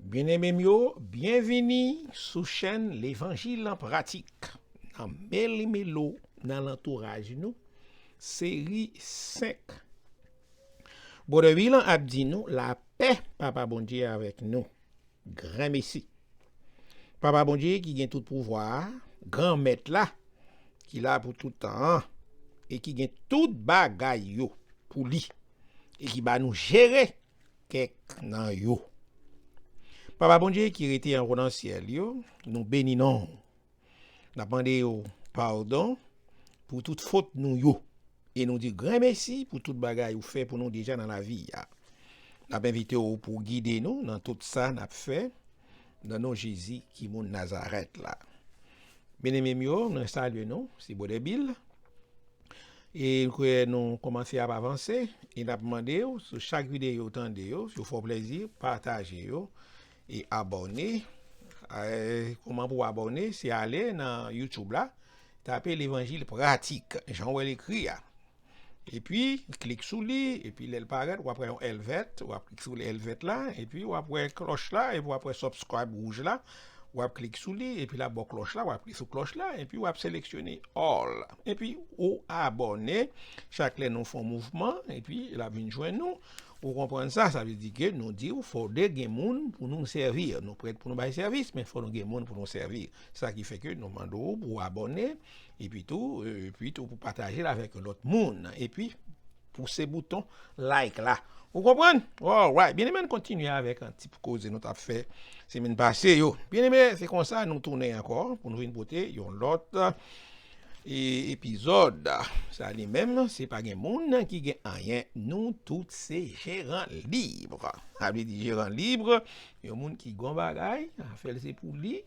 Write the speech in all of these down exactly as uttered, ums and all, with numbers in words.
Byeneme m yo, byenvini sou chèn Levanjil an Pratik, nan Melimelo, nan lantouraj nou, seri senk. Brother Bill ap di nou, lapè Papa Bondye avèk nou. Granmesi. Papa Bondye ki gen tout pouvwa a, Granmèt la, ki la pou tout tan an, e ki gen tout bagay yo pou li, e ki ba nou jere kèk nan yo. Papa Bondye ki rete anwo nan syèl yo, nou beni non w. N ap mande w padon pou tout fot nou yo. E nou di granmesi pou tout bagay ou fè pou nou deja nan lavi a. N ap envite w pou w gide nou nan tout sa n ap fè, nan non Jezi ki moun Nazarèt la. Byeneme m yo, mwen salye nou, se Brother Bill. E m kwè nou kòmanse ap avanse, e n ap mande w, sou chak videyo w tande yo, si w fè w plèzi, pataje yo, e abòne. E, kòman pou w abòne? Se ale nan YouTube la, tape Levanjil Pratik, jan w wè l ekri a. Epi, klik sou li, epi lè l parèt, w ap wè yon L vèt, w ap klik sou L vèt la, epi w ap wè klòch la, epi w ap wè subscribe wouj la, w ap klik sou li, epi l ap ba w klòch la, w ap klik sou klòch la, epi w ap seleksyone all. Epi ou abòne, chak lè nou fè yon mouvman, epi l ap vin jwenn nou. Ou konprann sa? Sa vle di ke nou di w fòde gen moun pou nou sèvi. Nou prèt pou nou bay sèvis, men fò nou gen moun pou nou sèvi. Sa ki fè ke nou mande w pou w abòne, epi tou, epi tou pou pataje l avèk yon lòt moun. Epi, pouse bouton like la. Ou konprann? Alright. Byeneme, n kontinye avèk yon ti koze nou t ap fè semèn pase yo. Byeneme, se konsa nou tounen ankò pou nou vin pote yon lòt, e, epizòd. Sa li menm, se pa gen moun ki gen anyen. Nou tout se jeran lib. Sa vle di jeran lib, yon moun ki gen yon bagay, afè l se pou li,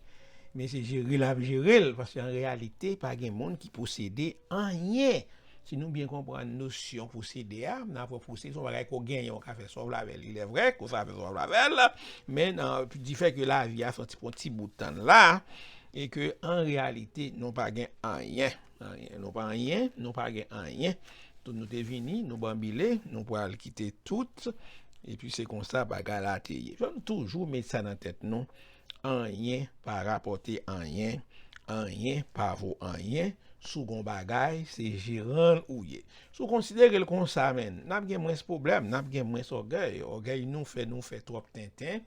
men se jere l ap jere l, paske an reyalite, pa gen moun ki posede anyen. Si nou byen konprann nosyon posede a, n ap wè posede se yon bagay ke w genyen, w ka fè sa w vle avè l. Ilèvrè ke w sa fè sa w vle avè l, men nan, difè ke lavi a se yon ti, yon ti bout tan la, e ke an reyalite, nou pa gen anyen. Anyen. Nou pa anyen, nou pa gen anyen. Tout nou te vini, nou banbile, nou pral kite tout, epi se konsa bagay la te ye. Fò nou toujou met sa nan tèt nou, anyen pa rapòte anyen, anyen pa vo anyen. Si w gen yon bagay, se jeran l ou ye. Si w konsidere l konsa, men, n ap gen mwens pwoblèm, n ap gen mwens ògèy. Ògèy nou fè nou fè twòp tenten.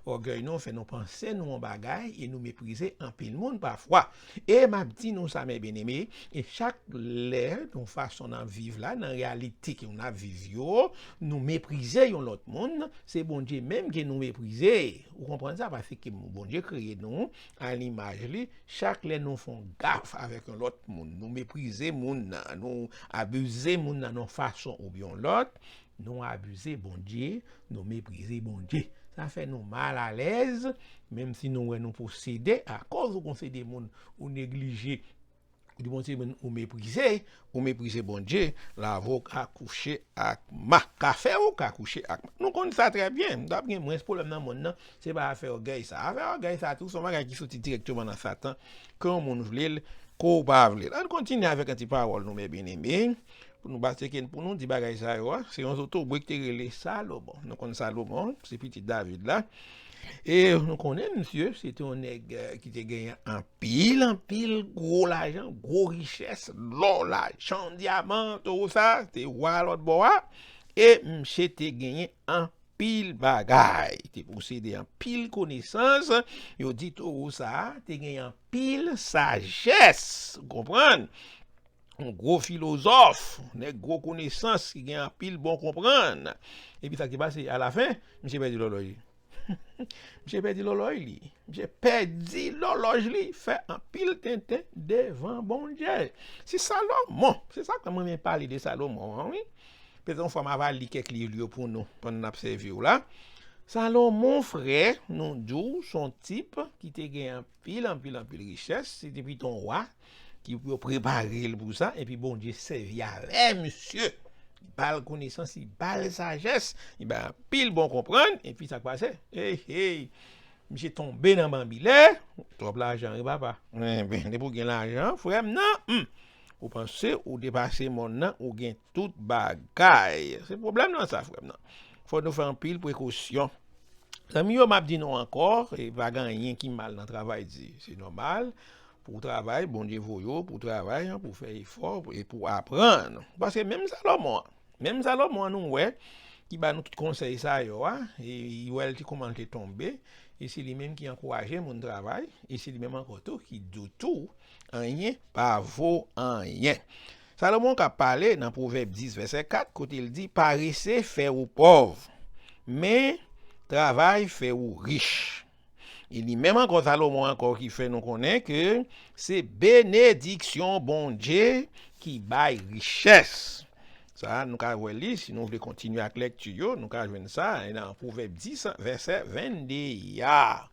Ògèy nou fè nou panse nou yon bagay e nou meprize anpil moun pafwa. E m ap di nou sa, mè byeneme, e chak lè, nan fason n ap viv la, nan reyalite ke nou ap viv yo, nou meprize yon lòt moun, se Bondye menm ke nou meprize. Ou konprann sa? Paske Bondye kreye nou a limaj li. Chak lè nou fè yon gaf avèk yon lòt moun, nou meprize moun nan, nou abize moun nan yon fason oubyen yon lòt, nou abize Bondye, nou meprize Bondye. Sa fè nou malalèz, menm si nou wè nou posede, akoz ou posede moun, ou neglije. Ou di Bondye, men ou meprize, ou meprize Bondye, lave w ka kouche ak ma. Kafe w ka kouche ak ma. Nou konn sa trè byen. M t ap gen mwens pwoblèm nan monn nan, se pa afè ògèy sa. Afè ògèy sa tou, se yon bagay ki soti dirèkteman nan Satan, ke yon moun vle l, ke w pa vle l. Ann kontinye avèk yon ti pawòl nou, mè byeneme. Pou nou, paske pou nou di bagay sa yo a, se yon zotobwe ki te rele Salomon. Nou konn Salomon, se pitit David la. E nou konnen misye, se te yon nèg, eh, ki te genyen anpil, anpil gwo lajan, gwo richès, lò, lajan, dyaman, tout sa, te wa lòt bò a. E misye te genyen anpil bagay, te posede anpil konesans. Yo di towo sa a te gen anpil sajès, ou konprann? Yon gwo filozòf, nèg gwo konesans ki gen anpil bon konprann. Epi sa ki pase, alafen, misye pèdi lòlòj li. Misye pèdi lòlòj li. Misye pèdi lòlòj li, fè anpil tenten devan Bondye. Se Salomon. Se sa k fè mwen renmen pale de Salomon an, wi. Petèt yon fwa m ava li kèk liv li yo pou nou, pandan n ap sèvi w la. Salomon, frè, nou di w, se yon tip ki te gen anpil, anpil, anpil richès. Se te pito yon wa ki pou yo prepare l pou sa, epi Bondye sèvi avè misye. Li ba l konesans, li ba l sajès, li ba l anpil bon konprann, epi sa k pase? Hey, hey! Misye tonbe nan banbile, twòp lajan, wi, papa. Enben, depi w gen lajan, frè m nan, hmm, ou panse ou depase monn nan, ou gen tout bagay. Se pwoblèm nan sa, frè m nan. Fò nou fè anpil prekosyon. Zanmi yo, m ap di nou ankò, e pa gen anyen ki mal nan travay di. Se nòmal pou w travay, Bondye voye w pou w travay, pou w fè efò e pou w aprann. Paske menm Salomon an, menm Salomon an nou wè, ki ba nou tout konsèy sa yo a, e, li wè l te kòman l te tonbe, e se li menm ki ankouraje moun travay, e se li menm ankò tou ki di w tou, anyen pa vo anyen. Salomon k ap pale nan Pwovèb dis vèsè kat, kote l di, parese fè ou pòv, men travay fè ou rich. E li menm ankò, Salomon ankò ki fè nou konnen ke se benediksyon Bondye ki bay richès. Sa, nou ka wè li, si nou vle kontinye ak lekti yo, nou ka jwenn sa nan Pwovèb dis, vèsè vennde a.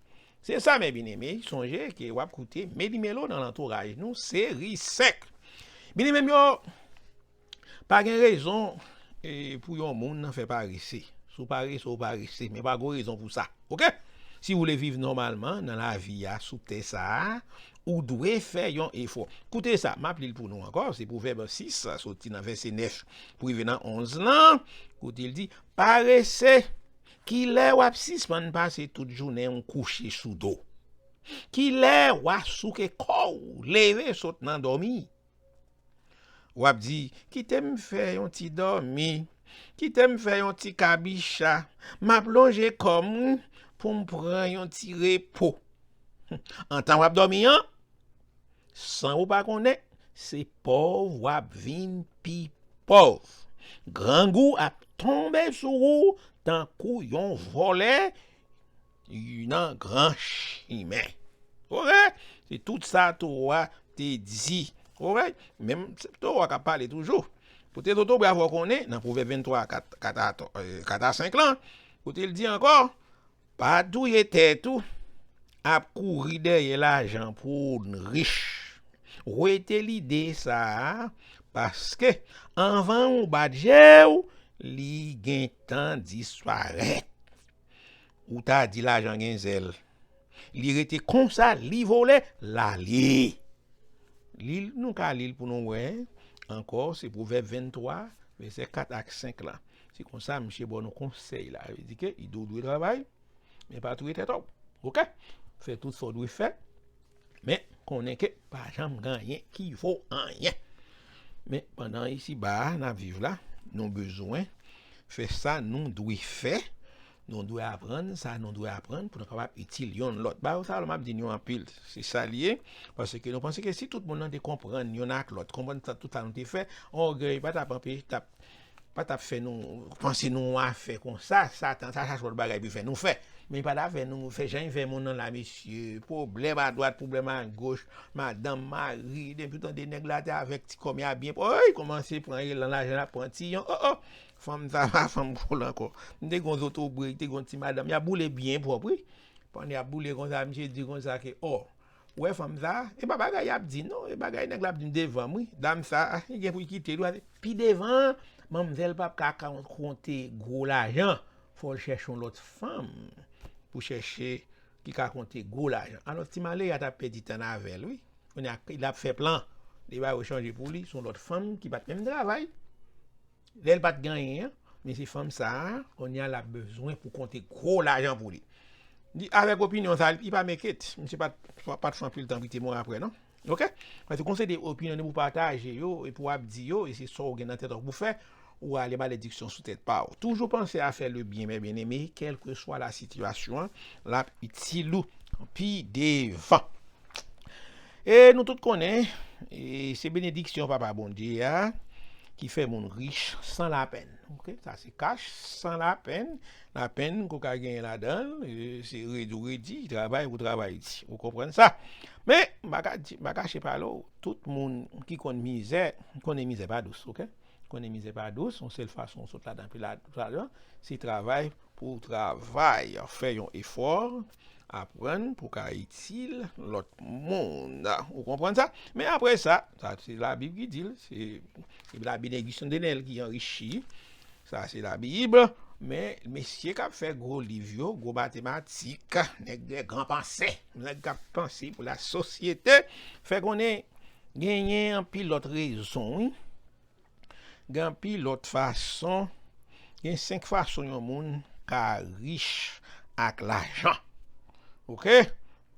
Se sa, men byeneme, sonje ke w ap koute Meli Melo nan Lantouraj nou, seri senk. Byeneme m yo, pa gen rezon, e, pou yon moun nan fè parese. Si w parese, w parese, men pa gen rezon pou sa. Oke? Si w vle viv nòmalman nan lavi a, sou tè sa a, ou dwe fè yon efò. Koute sa, m ap li l pou nou ankò, se Pwovèb sis, soti nan vèsè nèf pou rive nan onz lan, kote l di, parese, kilè w ap sispann pase tout jounen w kouche sou do? Kilè w a souke kò w, leve sot nan dòmi? W ap di, kite m fè yon ti dòmi, kite m fè yon ti kabicha, m ap lonje kò m pou m pran yon ti repo. Antan w ap dòmi an, san ou pa konnen, se pòv w ap vin pi pòv. Grangou ap tonbe sou ou tankou yon vòlè nan gran chimen. Oke? Se tout sa towo a te di. Oke? Menm se towo a k ap pale toujou. Kote Toto Bravo konnen, nan Pwovèb venntwa, kat, kat a, kat a senk lan, kote l di ankò, pa touye tèt ou ap kouri dèyè lajan pou w rich. Wete lide sa a, paske anvan ou bat je w, li gentan disparèt. Ou ta di lajan gen zèl. Li rete konsa, li vole, l ale. Li, nou ka li l pou nou wè ankò, se Pwovèb venntwa, vèsè kat ak senk la. Se konsa, misye ba nou konsèy la. Li di ke li di w dwe travay, men pa touye tèt ou. Oke? Fè tout sa w dwe fè, men konnen ke pa janm gen anyen ki vo anyen. Men pandan isi ba a, n ap viv la, nou bezwen fè sa nou dwe fè, nou dwe aprann sa nou dwe aprann pou nou kapab itil yonn lòt. Ba yo sa, m ap di nou anpil. Se sa l ye, paske nou panse ke si tout moun nan te konprann yonn ak lòt, konprann sa, tout sa nou te fè, ògèy pa t ap anpeche, t ap pa t ap fè nou panse nou afè konsa, Satan sa chache lòt bagay pou fè nou fè. Men li pa t ap fè nou fè jan li fè moun nan la, mesye. Pwoblèm adwat, pwoblèm agoch, madanm, mari, depi w tande nèg la te avèk ti kòm ya byen, oy, kòmanse pran elan lajan, l ap pran tiyon. O, o, fanm sa pa fanm pou l ankò. M te gon zotobre, te gon ti madanm, y ap boule byen pwòp, wi. Pandan y ap boule konsa, misye di konsa ke, o, ou wè fanm sa, e pa bagay y ap di non, e bagay nèg la ap di m devan m, wi. Dam sa, li gen pou l kite l, wi. Pi devan, manmzèl p ap ka ka konte gwo lajan. Fò l chèche yon lòt fanm pou chèche ki ka konte gwo lajan. Alò, ti malere a t ap pèdi tan avè l, wi. Kounye a, l ap fè plan. Li ba yo chanje pou li, se yon lòt fanm ki pa t menm travay. Lè l pa t gen anyen an, men se fanm sa a, kounye a l ap bezwen pou konte gwo lajan pou li. Li, avèk opinyon sa a, li pa make it. Misye pa t, pa t fè anpil tan pou li te mouri apre, non. Oke? Paske gon seri de opinyon nou pou pataje yo, e pou w ap di yo, e se sa w gen nan tèt ou pou fè, ou ale malediksyon sou tèt pa w. Toujou panse à faire le bien, mes bien-aimés, quelle que soit la situation, l ap itil ou pi devan. E nou tout konnen, e se benediksyon Papa Bondye a ki fè moun rich san lapenn. Oke? Sa se kach, san lapenn. Lapenn ke w ka genyen ladan l, e se redi w redi, travay pou travay di. Ou konprann sa? Men, m pa ka di, m pa kache pale w, tout moun ki konn mizè, konnen mizè pa dous, oke? Konnen mizè pa dous, yon sèl fason w sot ladan, pi la, ladan, se travay pou w travay, fè yon efò, aprann pou w ka itil lòt moun. Ou konprann sa? Men apre sa, sa se Labib ki di l, se la bénédiction de l'Éternel ki anrichi. Sa se Labib. Men mesye k ap fè gwo liv yo, gwo matematik, nèg de gran panse, nèg k ap panse pou la sosyete, fè konnen genyen anpil lòt rezon, wi. Gen anpil lòt fason. Gen senk fason yon moun ka rich ak lajan. Oke?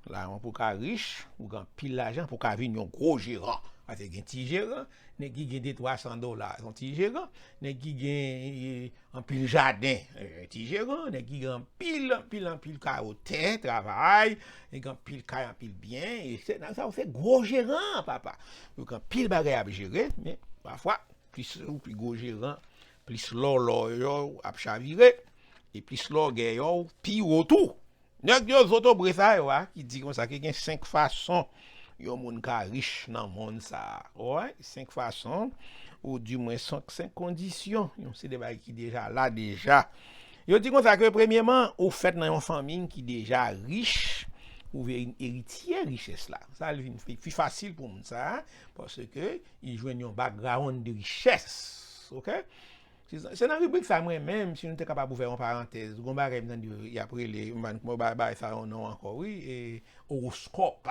Lajan pou ka rich, ou gen anpil lajan pou ka vin yon gwo jeran. Paske gen ti jeran, nèg ki gen de twa san dola, se yon ti jeran, nèg ki gen eh, anpil jaden, eh, ti jeran, nèg ki gen anpil, anpil, anpil kawo tè, travay, nèg gen anpil kay, anpil byen, e se nan sa ou se gwo jeran, papa. Ou gen anpil bagay ap jere, men pafwa, plis ou pi gwo jeran, plis lòlò yo ap chavire, e plis lògèy yo pi wo tou. Nèg yo zotobre sa yo a, ki di konsa ke gen senk fason yon moun ka rich nan mond sa a. Wi, senk fason, ou dimwen senk, senk kondisyon. Yon seri de bagay ki deja la deja. Yo di konsa ke premyeman, ou fèt nan yon fanmi ki deja rich, ou vin eritye richès la. Sa l vin pi, pi fasil pou moun sa a, paske li jwenn yon background de richès. Oke? Se, se nan ribrik sa mwen menm, si nou te kapab ouvè yon parantèz, gon bagay m tande y ap rele, m pa konn kòman yo ba bagay sa yon non ankò, wi, e, owoskòp.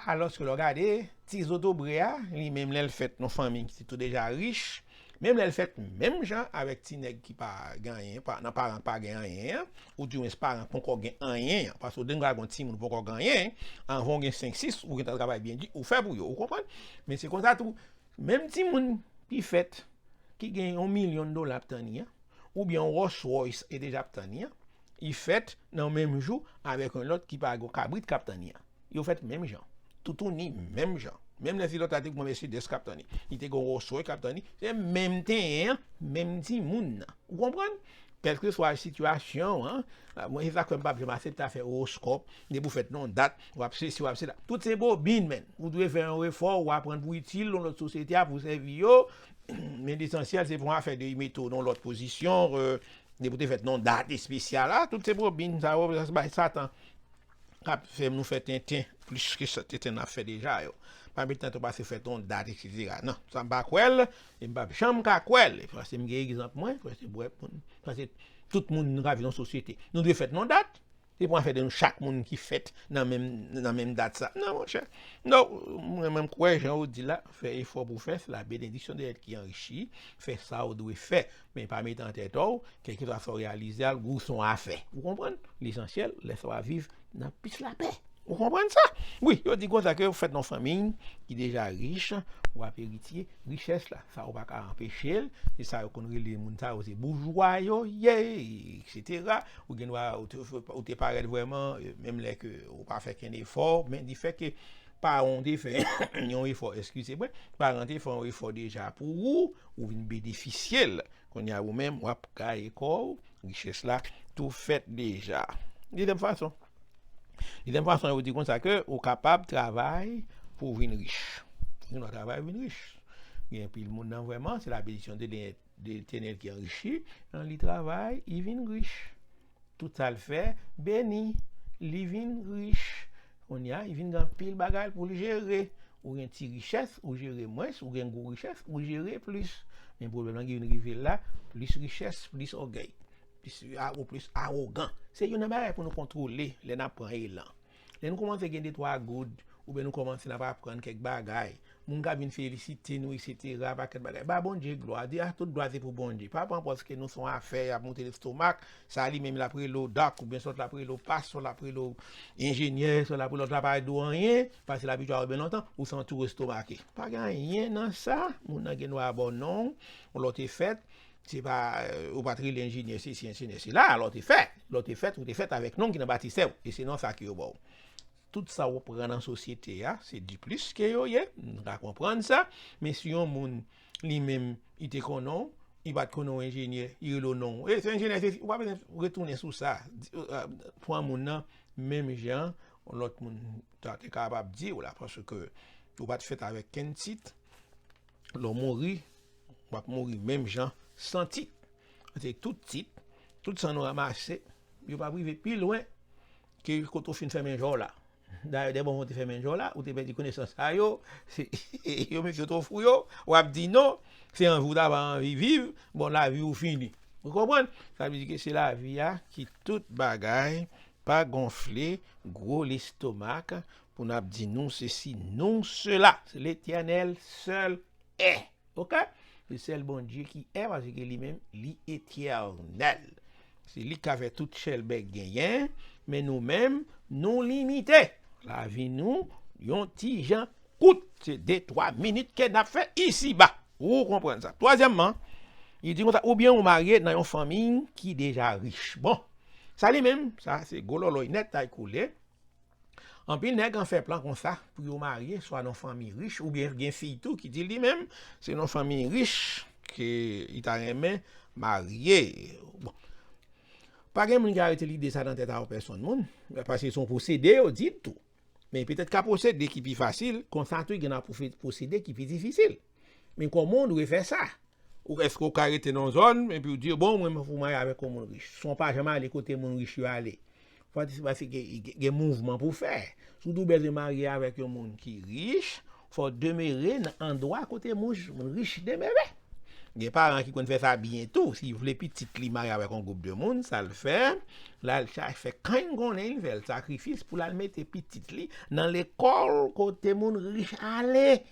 Alòske lè w gade, ti zotobre a, li menm lè l fèt nan fanmi ki te tou deja rich, menm lè l fèt menm jan avèk ti nèg ki pa gen anyen, pa, nan paran k pa gen anyen an, ou dimwens paran k poko gen anyen an, paske w deja gen yon timoun poko gen anyen, anvan w gen senk, sis, ou gentan travay byen di, ou fè pou yo, ou konprann? Men se konsa tou, menm timoun ki fèt, ki gen yon milyon dola ap tann li an, oubyen yon Rolls Royce e deja ap tann li an, li fèt nan menm jou avèk yon lòt ki pa gen yon kabrit k ap tann li an. Yo fèt menm jan. Toutouni menm jan. Menm lè si lòt la te gen yon Mercedes k ap tann li, li te gen yon Rolls Royce k ap tann li, se menm tenyen an, menm timoun nan. Ou konprann? Kèlkeswa sitiyasyon an, mwen se sa k fè m p ap janm aksepte afè owoskòp, depi w fèt nan yon dat, w ap sesi, w ap sela. Tout se bobin, menn. Ou dwe fè yon efò, ou aprann pou itil nan lòt sosyete a, pou sèvi yo, men lesansyèl, se pou yon afè de mete w nan lòt pozisyon, euh, depi w te fèt nan dat espesyal la, tout se bobin sa yo, se bay Satan k ap fè nou fè tenten plis ke sa tenten n ap fè deja yo. Pa met tan tou pase fèt yon dat, etsetera. Non, sa m pa kwè l, e m p ap janm ka kwè l. Paske m gen egzanp mwen, paske bwè moun, paske tout moun nou ka viv nan sosyete. Nou dwe fèt nan dat. Se pou afè de nou chak moun ki fèt nan menm, nan menm dat sa. Non, monchè. Non, mwen menm kwè, jan ou di la, fè efò pou fè, se la bénédiction de l'être qui enrichit, fè sa ou dwe fè. Men pa mete an tèt ou, kèlkeswa sa ou reyalize a, gou se yon afè. Ou konprann? Lesansyèl, lè sa w ap viv nan plis lapè. Ou konprann sa? Wi, yo di konsa ke ou fèt nan fanmi ki deja rich, w ap eritye richès la. Sa ou pa ka anpeche l. Se sa yo konn rele moun sa yo, se boujwa yo ye, etsetera. Ou gen dwa, ou te, ou te parèt vrèman, menm lè ke ou pa fè kenn efò, men di fè ke paran w te fè yon efò, eskize mwen, paran te fè yon efò deja pou ou, ou vin benefisye l. Kounye a ou menm, w ap gaye kò w, richès la tou fèt deja. Dezyèm fason. Dezyèm fason, yo di konsa ke ou kapab travay pou w vin rich. Ou gen dwa travay vin rich. Gen anpil moun nan vrèman, se la bénédiction de l'Éternel qui enrichit, li travay, li vin rich. Tout sa l fè, beni, li vin rich. Kounye a, li vin gen anpil bagay pou l jere. Ou gen ti richès, ou jere mwens, ou gen gwo richès, ou jere plis. Men pwoblèm lan ki vin rive la, plis richès, plis ògèy. Plis, a, ou plis awogan. Se youn nan bagay pou nou kontwole lè n ap pran elan. Lè nou kòmanse gen de twa goud, oubyen nou kòmanse n ap aprann kèk bagay, moun ka vin felisite nou, etsetera, pakèt bagay. Ba Bondye glwa, di, a, tout glwa se pou Bondye. Pa pran paske nou se yon afè, y ap moute lestomak, sa li menm l ap rele w dòk, oubyen sòt l ap rele w pastè, l ap rele w enjenyè, sòt l ap rele w, lòt la pa di w anyen, paske l abitye a w byen lontan, ou santi w estomake. Pa gen anyen nan sa, moun nan gen dwa ba w non, yon lòt efè, se pa, euh, ou pa t rele enjenyè sesi, enjenyè sela, lòt efè, lòt efè, ou te fèt avèk non ki nan batistè w, e se non sa ke yo ba w. Tout sa ou pran nan sosyete a, se di plis ke yo ye, nou ka konprann sa, men si yon moun, li menm, li te konnen w, li pa t konnen w enjenyè, li rele w non, e se enjenyè, se, ou pa bezwen retounen sou sa. Di, euh, pran moun nan, menm jan, yon lòt moun ta te kapab di w la, paske ou pa t fèt avèk kenn tit, lè w mouri, w ap mouri menm jan, san tit. Se tout tit, tout sa nou ranmase, yo p ap rive pi lwen ke kote w fin fèmen je w la. Dayè, de bon, ou te fèmen je w la, ou te pèdi konesans sa yo, se, yo mesye yo twò fou yo, w ap di non, se anvi w ta va anvi viv, bon, lavi w fini. Ou konprann? Sa vle di ke se lavi a ki tout bagay, pa gonfle gwo lestomak pou n ap di nou sesi, nou sela. Se Letènèl sèl è. Oke? Se sèl Bondye ki è, paske li menm, li etènèl. Se li k ka fè tout chèlbè genyen, men nou menm, nou limite. Lavi nou, yon ti jan kout. Se de twa minit ke n ap fè isiba. Ou konprann sa. Twazyèmman, li di konsa, oubyen ou marye nan yon fanmi ki deja rich. Bon, sa li menm, sa se gwo lòlòy nèt, tay koule. Anpil nèg an fè plan konsa pou yo marye, swa nan fanmi rich, oubyen gen fi tou ki di li menm, se nan fanmi rich ke li ta renmen marye. Bon. Pa gen moun ki arete lide sa nan tèt a yon pèsonn moun, paske se yon pwosede yo di tou. Men petèt ka pwosede ki pi fasil, konsa tou gen nan pwose- pwosede ki pi difisil. Men kòman w dwe fè sa? Ou èske w ka rete nan yon zòn epi w di, bon, mwen, mwen pou marye avèk yon moun rich? San w pa janm ale kote moun rich yo ale. Fò di se paske gen, gen, gen mouvman pou fè. Si w tou bezwen marye avèk yon moun ki rich, fò w demere nan andwa kote moun, moun rich demere. Gen paran ki konn fè sa byen tou. Si l vle pitit li marye avèk yon gwoup de moun, sa l fè, l al chache fè kanny konnen, l fè l sakrifis pou l al mete pitit li nan lekòl kote moun rich ale.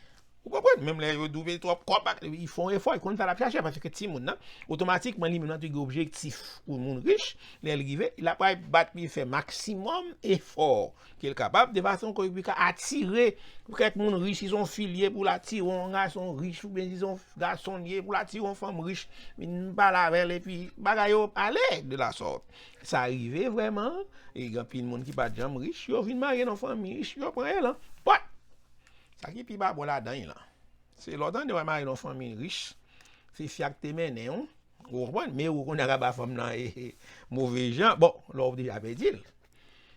Ou konprann? Menm lè yo di w peye twòp kòb, li fè yon efò, li konn sa l ap chache, paske timoun nan, otomatikman, li menm nan tou gen objektif pou moun rich, lè l rive, l ap pral bat pou l fè maksimòm efò ke l kapab, de fason ke li ka atire kèk moun rich, si se yon fi l ye, pou l atire yon gason rich, oubyen si se yon gason l ye, pou l atire yon fanm rich, vin pale avè l, epi bagay yo ale de la sòt. Sa rive vrèman, e gen anpil moun ki pa t janm rich, yo vin marye nan fanmi rich, yo pran elan. But, sa ki pi babò ladan l lan, se lè w tande w al marye nan fanmi rich, se fi a k te mennen w, ou konprann, men ou konnen w ka ba fanm nan e, e, move jan. Bon, lè w deja pèdi l.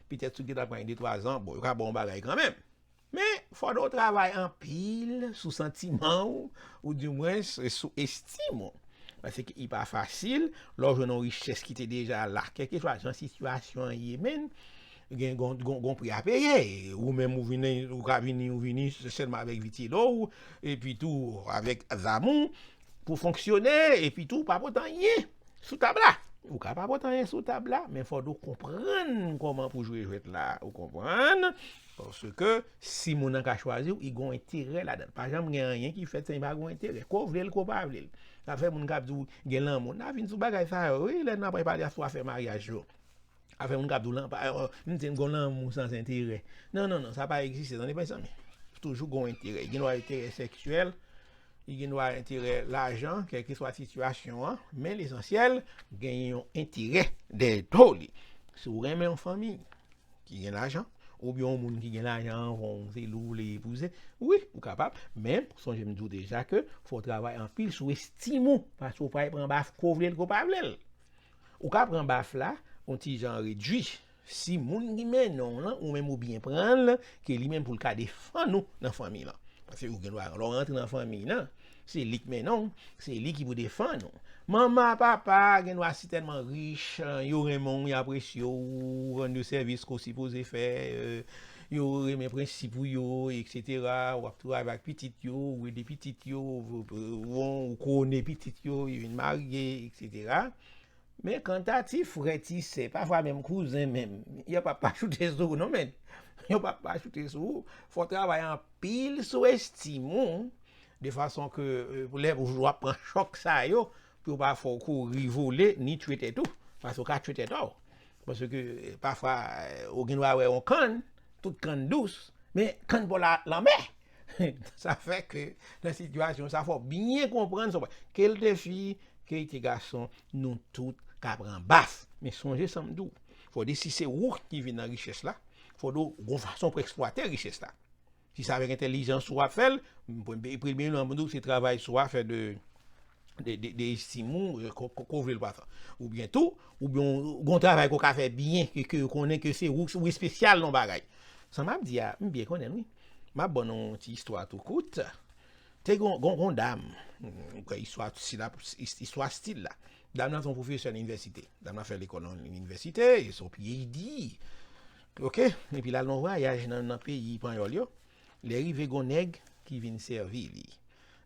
Petèt si w gentan pran de twa zan, bon, yo ka ba w yon bagay kanmenm. Men, fòdwe w travay anpil sou santiman w, ou dimwens sou estim ou. Paske li pa fasil, lè w jwenn yon richès ki te deja la, kèlkeswa jan sitiyasyon an ye, men, gen gon, gon, gon pri a peye. Ou menm, ou vini, ou ka vini, ou vini sèlman avèk vitello w, epi tou avèk zam ou, pou fonksyone, epi tou, pa pote anyen sou tab la. Ou ka pa pote anyen sou tab la, men fòdwe w konprann kòman pou jwe jwèt la, ou konprann? Paske si moun nan ka chwazi w, li gen yon enterè ladan l. Pa janm gen anyen ki fèt san li pa gen yon enterè. Ke w vle l, ke w pa vle l. Sa fè moun k ap di w gen lanmou. N a vin sou bagay sa yo, wi, lè n ap pale sou afè maryaj yo. Afè moun k ap di w lan, pa, euh, m di n gen lanmou san enterè. Non, non, non, sa pa egziste, tande, mezanmi. Toujou gen yon enterè. Gen dwa enterè seksyèl, li gen dwa enterè lajan, kèlkeswa sitiyasyon an, men lesansyèl, gen yon enterè dèyè do li. Si w renmen yon fanmi ki gen lajan, oubyen yon moun ki gen lajan anvan w, se li w vle epouze, wi, ou kapab, men sonje m di w deja ke fò w travay anpil sou estim ou, paske w pral pran baf ke w vle l, ke w pa vle l. Ou ka pran baf la, yon ti jan redui. Si moun ki mennen w lan, ou menm ou byen pran l, ke li menm pou l ka defann ou nan fanmi lan. Paske ou gen dwa, lè w rantre nan fanmi lan, se li k mennen w, se li ki pou defann ou. Manman, papa, gen dwa si tèlman rich, yo renmen w, yo apresye w, ou rann yo sèvis ke w sipoze fè, euh, yo renmen prensip ou yo, etsetera. W ap travay ak pitit yo, ou ede pitit yo, ou, ou, ou kouwone pitit yo, yo vin marye, etsetera. Men kanta ti frè, ti sè, pafwa menm kouzen menm, yo p ap pa choute sou ou non, men. Yo p ap pa choute sou ou. Fò w travay anpil sou estim ou, de fason ke, euh, pou lè w ap pran chòk sa yo, pou yo pa fè w kouri vole, ni tchwe tèt ou. Paske w ka tchwe tèt ou. Paske, euh, pafwa, euh, ou gen dwa wè yon kann, tout kann dous, men kann bò la, lanmè. Sa fè ke nan sitiyasyon sa, fò w byen konprann sa w pral. Ke l te fi, ke l te gason, nou tout ka pran baf. Men sonje sa m di w. Fò w di si se ou ki vin nan richès la, fò w di w gon fason pou eksplwate richès la. Si se avèk entèlijans ou w ap fè l, m, m, premye nan m di w se travay sou afè de de, de, de estim ou, euh, ke, ke, ke w vle l pa sa. Oubyen tou, oubyen w, gon travay ke w ka fè byen, ke, ke yo konnen ke se ou, ou espesyal nan bagay. Sa m ap di a, m byen konnen l, wi. M ap ban nou yon ti istwa tou kout. Te gon, gon, gon dam, m, m kwè istwa stil la, is-, istwa stil la. Dam nan se yon pwofesè inivèsite. Dam nan fè lekòl nan inivèsite, e se yon P H D. Oke? Epi l al nan vwayaj nan, nan peyi panyòl yo. Lè rive, gon nèg ki vin sèvi li.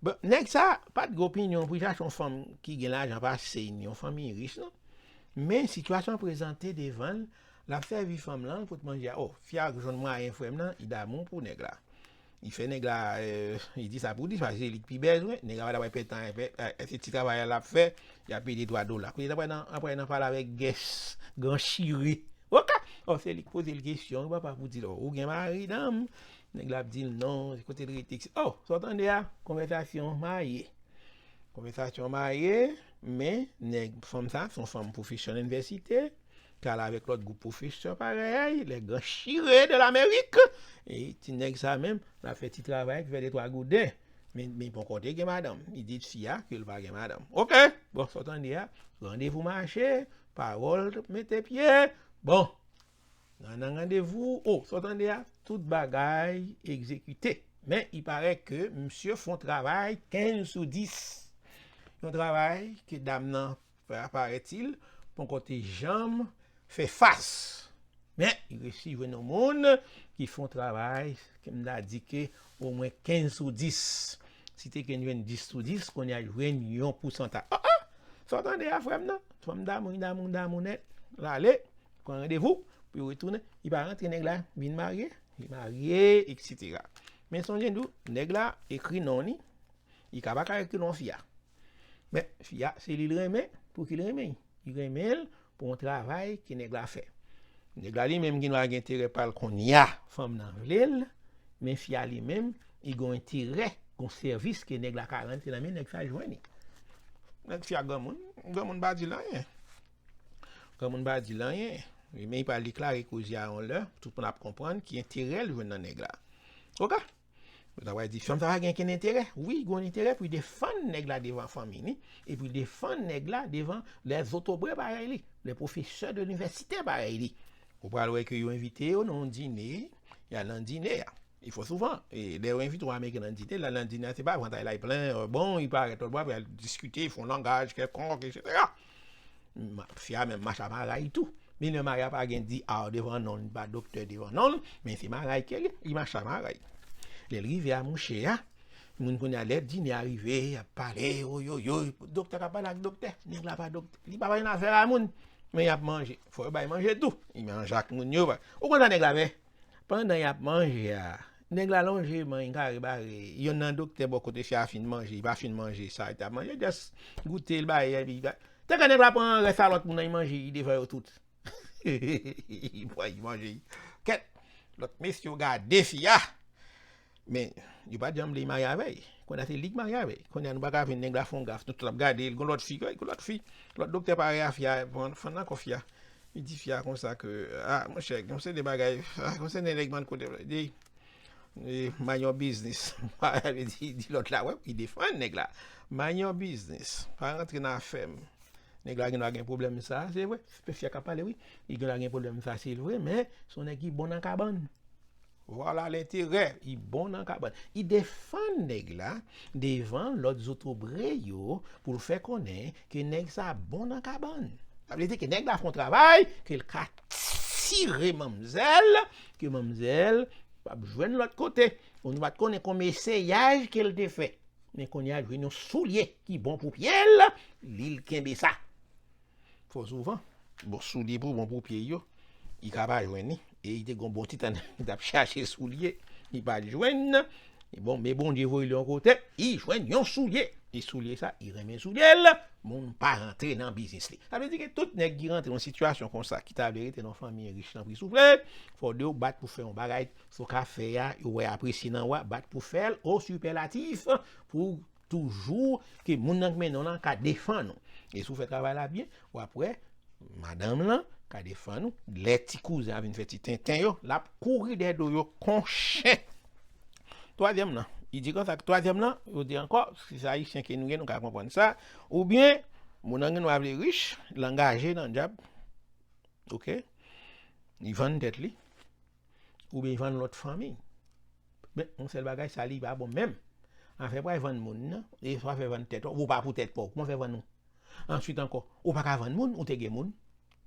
Bon, nèg sa pa t gen opinyon pou l chache yon fanm ki gen lajan pase l, ni yon fanmi rich, non. Men sitiyasyon an prezante devan l, l ap sèvi fanm lan, l pot manje a. O, fi a jwenn mwayen, frè m nan, li damou pou nèg la. Li fè nèg la, euh, li di sa pou di, paske se li k pi bezwen. Nèg la pa t ap pètan, se ti travay la l ap fè, y ap peye de twa dola. Kounye a l ap pral nan, ap pral nan pale avèk gès, gran chire. Oke! Ò, se li k poze l kesyon, papa, pou di l, ò, ou gen mari, danm? Nèg la ap di l non, se kote l rete. Ò, sa w tande a, konvèsasyon marye. Konvèsasyon marye, men nèg, fanm sa, se yon fanm pwofesè nan inivèsite, k al avèk lòt gwoup pwofesè parèy, les grands chirés de l'Amérique. E ti nèg sa menm, l ap fè ti travay ki fè de twa gouden. Men, men poko te gen madanm. Li di fi a ke l pa gen madanm. Oke, bon, sa w tande a, randevou mache, pawòl mete pye. Bon, nan, nan randevou, o, sa w tande a, tout bagay egzekite. Men, il paraît ke misye fè yon travay kenz sou dis. Yon travay ke dam nan, paraît-il, poko te janm fè fas. Men, li resi jwenn yon moun ki fè yon travay, ke m ta di ke omwen kenz sou dis. Si te gen jwenn dis sou dis, kounye a jwenn yon pousantaj. Ah, ah! Sa w tande a, frè m nan? Fanm damou, damou, damou nèt. L ale, pran randevou, pou yo retounen. Li pa rantre, nèg la vin marye, li marye, etsetera. Men sonje m di w, nèg la ekri non li, li ka pa ka ekri non fi a. Men fi a, se li l renmen, pou ki l renmen l? Li renmen l pou yon travay ke nèg la fè. Nèg la li menm gen dwa gen enterè pa l kounye a, fanm nan vle l, men fi a li menm, li gen yon enterè, gen yon sèvis ke nèg la ka rann, se nan men nèg sa jwenn li. Nèg fi a granmoun, granmoun pa di l anyen. Granmoun pa di l anyen. Men li pral deklare koze a yon lè, tout moun ap konprann ki enterè l jwenn nan nèg la. Oke? Yo ta pral di, fanm sa pa gen kenn enterè. Wi, gen yon enterè pou l defann nèg la devan fanmi li, e pou l defann nèg la devan lè zotobre parèy li, lè pwofesè de linivèsite parèy li. Ou pral wè ke yo envite yo nan yon dine, y al nan dine a. Li fò souvan. E lè yo envite yon Ameriken nan dine, l al nan dine a, se pa vant la l al plen, bon, li parèt lòt bò, apre y al diskite, fè yon langaj kèlkonk, etsetera. Ma-, fi a menm mache a maray tou. Milye maray a pa gen di a devan non l, pa doktè devan non l, men se maray ke li, li mache a maray. Lè l rive a mouche a, moun kounye a lè dine a rive, y ap pale, oyoyoy, doktè k ap pale ak doktè, nèg la pa doktè, li pa bay nan afè a moun, men y ap manje, fò yo bay manje tou, li manje ak moun yo, ou konn sa nèg la fè? Pandan y ap manje a, nèg la lonje men l kare bare. Youn nan doktè bò kote fi a fin manje, li pa fin manje sa li t ap manje, just goute l bay, epi li ba-, te ka nèg la pran rès a lòt moun nan, li manje, li devan yo tout. Li pran, li manje. Kèt, lòt mesye yo gade fi a. Men, yo pa t janm vle marye avè l. Kounye a se li k marye avè l. Kounye a nou pa ka vin nèg la fè yon gaf, nou tout ap gade l, gon lòt fi, gon lòt fi. Lòt doktè pare a fi a, pran, fann nan kò fi a. Li di fi a konsa ke, a, monchè, gen yon seri de bagay, a, gen yon seri de nèg bann kote, di, e, mind your business. Li di, di lòt la, wè, li defann nèg la. Mind your business. Pa rantre nan afè m. Nèg la gen dwa gen pwoblèm sa, se vre. Se fi a k ap pale, wi. Li gen dwa gen pwoblèm sa, se vre, men se yon nèg ki bon nan kabann. Vwala lenterè, li bon nan kabann. Li defann nèg la devan lòt zotobre yo pou l fè konnen ke nèg sa bon nan kabann. Sa vle di ke nèg la fè yon travay ke l ka tire manmzèl, ke manmzèl p ap jwenn lòt kote. Ou nou pa t konnen konbyen eseyaj ke l te fè. Men kounye a l jwenn yon soulye ki bon pou pye l, li l kenbe sa. Fò souvan. Bon, soulye pou bon pou pye yo, li ka pa jwenn li. E li te gon bon ti tan li t ap chache soulye, li pa t jwenn. Bon, men Bondye voye li yon kote, li jwenn yon soulye. E soulye sa, li renmen soulye l, moun pa rantre nan biznis li. Sa vle di ke tout nèg ki rantre nan sitiyasyon konsa, ki ta vle rete nan fanmi rich nan pri souple, fò de yo bat pou fè yon bagay, sa w ka fè a, yo wè apresye nan ou a, bat pou fè l o sipèlatif, pou toujou ke moun nan k mennen w lan ka defann ou. E si w fè travay la byen, w ap wè madanm lan ka defann ou. Lè ti kouzen an vin fè ti tenten yo, l ap kouri dèyè do yo kon chen. Twazyèm lan, li di konsa, twazyèm lan, yo di ankò, si se Ayisyen ke nou ye, nou ka konprann sa, oubyen moun nan gen dwa vle rich, l angaje nan dyab, oke? Li vann tèt li, oubyen li vann lòt fanmi. Men, yon sèl bagay, sa li pa bon menm. Afè pral vann moun nan, e sa w fè vann tèt ou, ou pa pou tèt pa w, kòman w fè vann ou? Answit ankò, ou pa ka vann moun, ou te gen moun.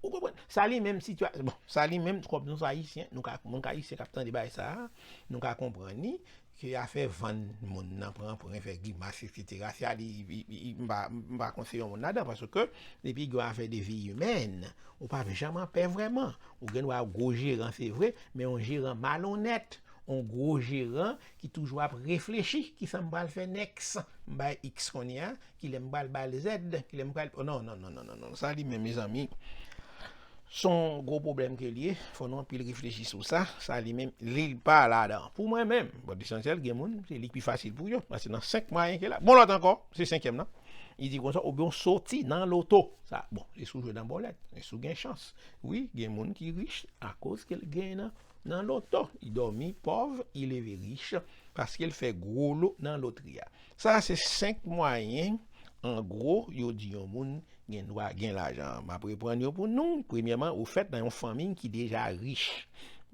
Ou konprann? Sa li menm sitiyasyon, bon, sa li menm, kòm nou se Ayisyen, nou ka, moun k Ayisyen k ap tande bagay sa a, nou ka konprann li, ke afè vann moun nan, pran pran, fè grimas, etsetera, se a li, li, li, li, m pa, m pa konseye yon moun ladan, paske depi gen afè de vi imèn, ou p ap janm anpè vrèman. Ou gen dwa gwo jeran, se vre, men yon jeran malonèt, yon gwo jeran ki toujou ap reflechi, kisa m pral fè next? M bay X kounye a, kilè m pral ba l Z, kilè m pral, oh, non, non, non, non, non, non, sa li menm, mezanmi, se yon gwo pwoblèm ke l ye, fò nou anpil reflechi sou sa, sa li menm, li pa ladan. Pou mwen menm, bon, lesansyèl, gen moun, se li ki pi fasil pou yo, paske nan senk mwayen ke la, bon, lòt ankò, se senkyèm nan, li di konsa, oubyen w soti nan loto, sa, bon, se si w jwe nan bòlèt, se si w gen chans, wi, gen moun ki rich akoz ke l gen nan, nan loto, li dòmi pòv, li leve rich, paske l fè gwo lo nan lotri a. Sa se senk mwayen, an gwo, yo di yon moun gen dwa gen lajan. M ap reprann yo pou nou. Premyèman, ou fèt nan yon fanmi ki deja rich.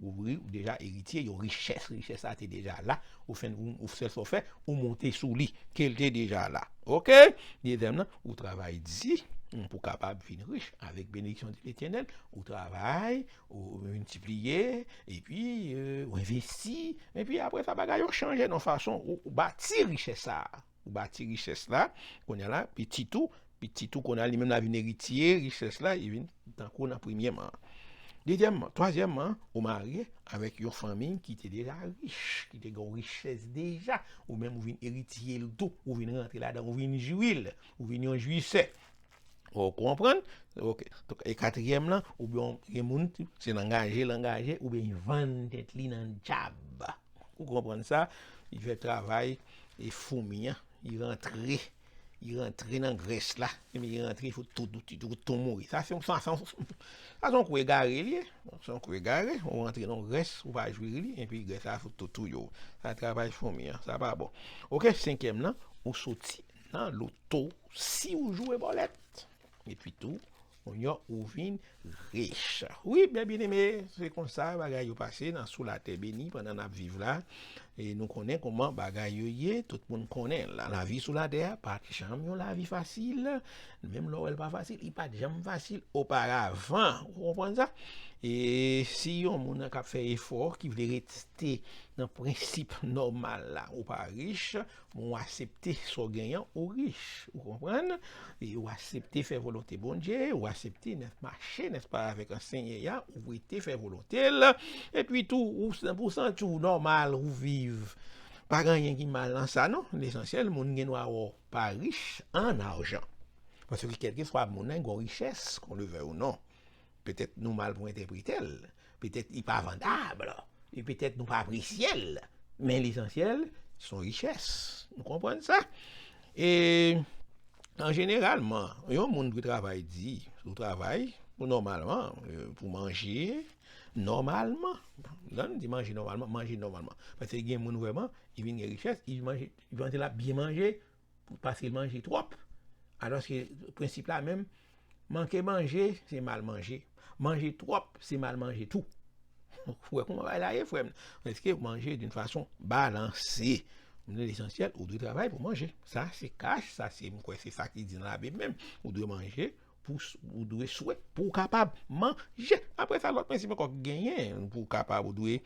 Ou, wi, ou deja eritye yon richès. Richès la te deja la. Ou fè, ou, ou sèl sa w fè, ou monte sou li, ke l te deja la. Oke? Dezyèm nan, ou travay di, hmm, pou kapab vin rich avèk benediksyon de Letènèl. Ou travay, ou miltipliye, epi, euh, ou envesti, epi apre sa, bagay yo chanje nan fason ou, ou bati richès sa a. Ou bati richès la, kounye a la, pitit ou, pitit ou kounye a li menm la vin eritye richès la, li vin tankou nan premyèman. Dezyèmman, twazyèmman, ou marye avèk yon fanmi ki te deja rich, ki te gen yon richès deja, ou menm ou vin eritye l tou, ou vin rantre ladan, ou vin jwi l, ou vin yon jwisè. Ou konprann? Oke. Donk, e katriyèm lan, oubyen gen moun, se l angaje, l angaje, oubyen li vann tèt li nan dyab. Ou konprann sa? Li fè travay e foumi an, li rantre, li rantre nan grès la, epi li rantre, li fout tou, tou, tou, tou mouri. Sa se yon, sa, sa, sa se yon kou egare li ye. Se yon kou egare, ou rantre nan grès, ou pa jwi li, epi grès la fout tou touye w. Sa travay foumi an, sa pa bon. Oke, senkyèm lan, ou soti nan loto si ou jwe bòlèt. Epi tou, kounye a ou vin rich. Wi, byen byeneme, se konsa bagay yo pase nan sou latè beni pandan n ap viv la. E nou konnen kòman bagay yo ye, tout moun konnen la, lavi sou latè a pa t janm yon lavi fasil. Menm lè w wè l pa fasil, li pa t janm fasil oparavan. Ou konprann sa? E si yon moun k ap fè efò, ki vle rete nan prensip nòmal la, ou pa rich, men w aksepte sa w genyen, ou rich. Ou konprann? E w aksepte fè volonte Bondye, w aksepte nèt mache, nèspa, avèk Senyè a, ou rete fè volonte l. Epi tou, ou, pou w santi w nòmal, ou viv. Pa gen anyen ki mal nan sa, non. Lesansyèl, moun gen dwa wè w pa rich an ajan. Paske kèlkeswa moun nan, gen yon richès, qu'on le veuille ou non. Petèt nou mal pou entèprete l. Petèt li pa vandab. E petèt nou pa apresye l. Men lesansyèl, se yon richès. Nou konprann sa? E an jeneralman, yon moun dwe travay di, ou travay pou nòmalman, e, pou manje nòmalman. Lè n di manje nòmalman, manje nòmalman. Paske gen moun vrèman, li vin gen richès, li manje, li panse l ap byen manje, paske l manje twòp. Alòske prensip la menm, manke manje, se mal manje. Manje twòp, se mal manje tou. Ou wè kòman bagay la ye, frè m? Èske manje d'une façon balancée? Lesansyèl, ou dwe travay pou manje. Sa se kach, sa se, m kwè se sa ki di nan Labib menm. Ou dwe manje, pou, ou dwe swe pou w kapab manje. Apre sa, lòt prensip ankò ki genyen, pou w kapab, ou dwe,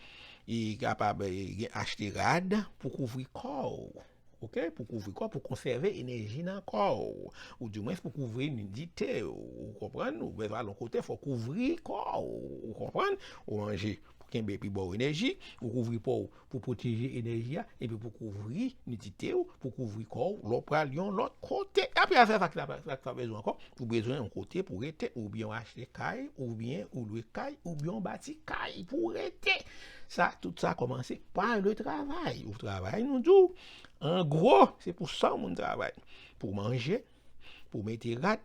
e, kapab, e, gen, achte rad pou kouvri kò w. Oke? Pou kouvri kò, pou konsève enèji nan kò w. Ou dimwens pou kouvri nidite w. Ou konprann? Ou bezwen al yon kote, fò w kouvri kò w. Ou konprann? Ou manje pou kenbe pi ba w enèji, ou kouvri po w pou pwoteje enèji a, epi pou kouvri nidite w, pou kouvri kò w, lè w pral yon lòt kote. Apre sa, sa ki ta, sa ki ta bezwen ankò, ou bezwen yon kote pou rete, oubyen w achte kay, oubyen ou lwe kay, oubyen w bati kay pou rete. Sa, tout sa kòmanse pa le travay. Ou travay, nou di w, an gwo, se pou sa moun travay. Pou manje, pou mete rad,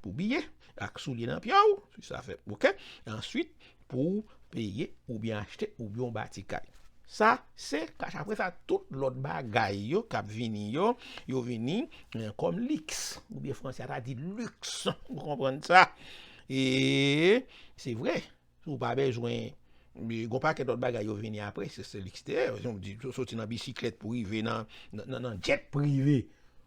pou biye, ak soulye nan pye w, si sa fè, oke? Answit, pou peye, oubyen achte, oubyen w bati kay. Sa, se kach. Apre sa, tout lòt bagay yo k ap vini yo, yo vini, eh, kòm liks, oubyen franse a ta di luxe. Ou konprann sa? E se vre, ou pa bezwen, gen yon pakèt lòt bagay yo vini apre, se, se liks te ye. Jan w di, soti nan bisiklèt pou rive nan, nan, nan, nan jet prive.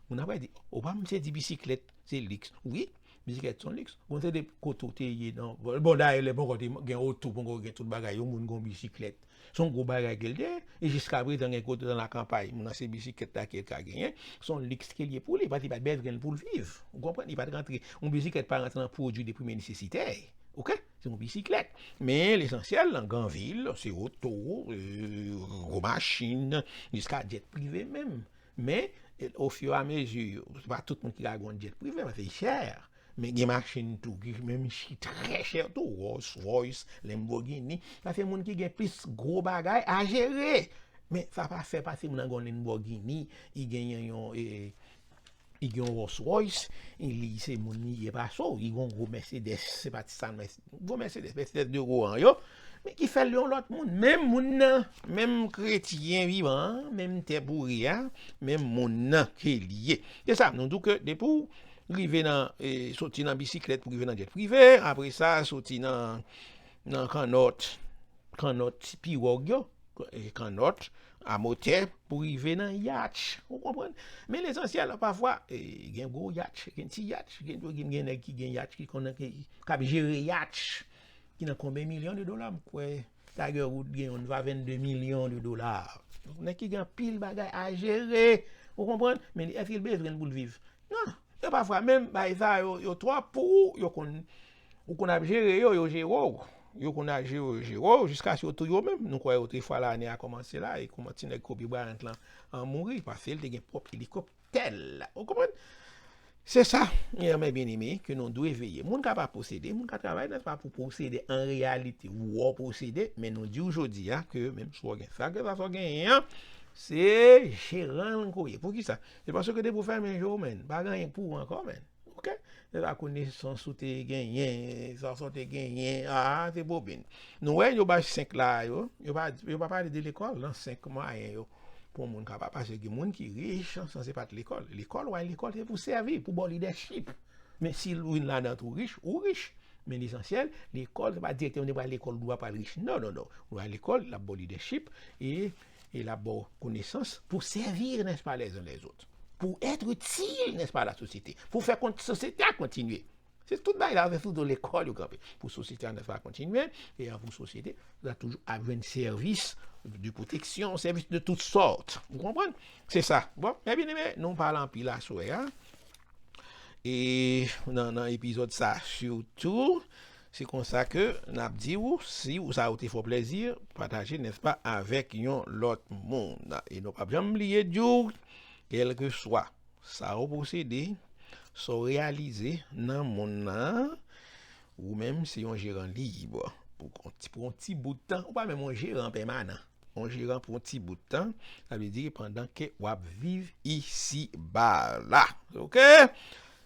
Moun ap di, "O, pa misye di bisiklèt se liks." Wi, bisiklèt se yon liks. Bon, se de kote w te ye nan, bon, dayè, lè poko te gen oto, poko gen tout bagay, yon moun gen yon bisiklèt. Se yon gwo bagay ke l te ye, e jiskaprezan gen kote nan lakanpay, moun nan se bisiklèt la ke l ka genyen. Se yon liks ke l ye pou li, paske li pa t bezwen l pou l viv. Ou konprann? Li pa t rantre, yon bisiklèt pa rantre nan pwodui de premye nesesite. Ok? Se yon bisiklèt. Men lesansyèl, nan gran vil, se oto, e, gwo machin, jiska djèt prive menm. Men, e, ofiramezi, se pa tout moun ki ka gen yon djèt prive, paske li chè. Men gen machin tou, ki menm ki trè chè tou, Rolls Royce, Lamborghini. Sa se moun ki gen plis gwo bagay a jere. Men sa pa fè pase moun nan gen yon Lamborghini, li gen yon, e, li gen yon Rolls Royce, li se moun li ye pase w, li gen yon gwo Mercedes, se pa ti sa, gwo Mercedes, Mercedes de gwo an yo, men ki fè l yon lòt moun. Menm moun nan, menm kretyen vivan an, menm tè pouri a, menm moun nan ke li ye. Se sa, nou di w ke depi w rive nan, e, soti nan bisiklèt pou rive nan djèt prive, apre sa, soti nan, nan kannòt, kannòt piwòg yo, e, kannòt a motè pou rive nan yatch. Ou konprann? Men lesansyèl, pafwa, e, gen gwo yatch, gen ti yatch, gen, gen, gen nèg ki gen yatch, ki konnen, ki, k ap jere yatch, ki nan konbyen milyon de dola, m kwè Tiger Woods gen youn va vennde milyon de dola. Nèg ki gen anpil bagay a jere, ou konprann? Men èske l bezwen l pou l viv? Non. Yo pafwa menm bay sa yo, yo twòp pou ou, yo konn, ou konn ap jere yo, yo jere w. Yo konn ap jere w, yo jere w, jiskaske yo touye w menm. Nou kwè otrefwa lane a kòmanse la, e kòman ti nèg Kobe Bryant lan an mouri, paske l te gen pwòp elikoptè l. Ou konprann? Se sa, mes bien-aimés, ke nou dwe veye. Moun ka pa posede, moun ka travay, nèspa, pou posede an reyalite, ou posede, men nou di w jodi a ke menm si w gen sa, ke sa w genyen an, se jeran l ke w ye. Poukisa? Se paske depi w fèmen je w, menn, pa gen anyen pou ou ankò, menn. Ok? Se pa konesans ou te genyen, sa w te genyen, a, se bobin. Nou wè yo bay senk la yo, yo pa, yo pa pale de lekòl nan senk mwayen yo. Pou yon moun kapab, paske gen moun ki rich, san se pa t lekòl. Lekòl, w al lekòl, se pou sèvi, pou ba w lidèchip. Men si w vin ladan tou rich, ou rich. Men lesansyèl, lekòl, se pa dirèkteman w te pral lekòl, ou pral rich. Non, non, non. Ou al lekòl, l ap ba w lidèchip, e, e l ap ba w konesans pou sèvi, nèspa, les uns les autres. Pou être utile, nèspa, la société. Pou fè kont sosyete a kontinye. Se tout bagay la, se sou do lekòl yo kanpe. Pou sosyete a, nèspa, kontinye, e an pou sosyete, sa toujou ap jwenn sèvis de pwoteksyon, sèvis de tout sòt. Ou konprann? Se sa. Bon, mes bien-aimés, nou pale anpil aswè a. E nan, nan epizòd sa, sitou, se konsa ke n ap di w, si ou sa ou te fè w plèzi, pataje, nèspa, avèk yon lòt moun. E nou p ap janm bliye di w, kèlkeswa sa w posede, sa w reyalize nan monn nan, ou menm se yon jeran lib. Pou yon ti, pou yon ti bout tan, ou pa menm yon jeran pèmanan. Yon jeran pou yon ti bout tan, sa vle di pandan ke w ap viv isi ba la. Ok?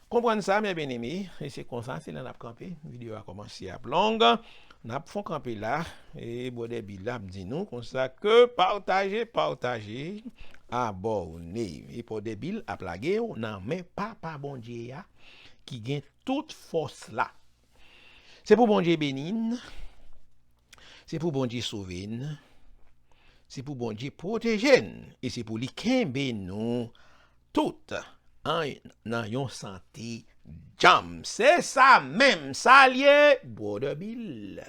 Konprann sa, mes bien-aimés, e se konsa, se la n ap kanpe. Videyo a kòmanse ap long. N ap fè w kanpe la, e Brother Bill la ap di nou konsa ke pataje, pataje, abòne. E Brother Bill ap lage w nan men Papa Bondye a, ki gen tout fòs la. Se pou Bondye beni n, se pou Bondye sove n, se pou Bondye pwoteje n, e se pou li kenbe nou tout an, nan yon sante djanm. Se sa menm, sa l ye, Brother Bill.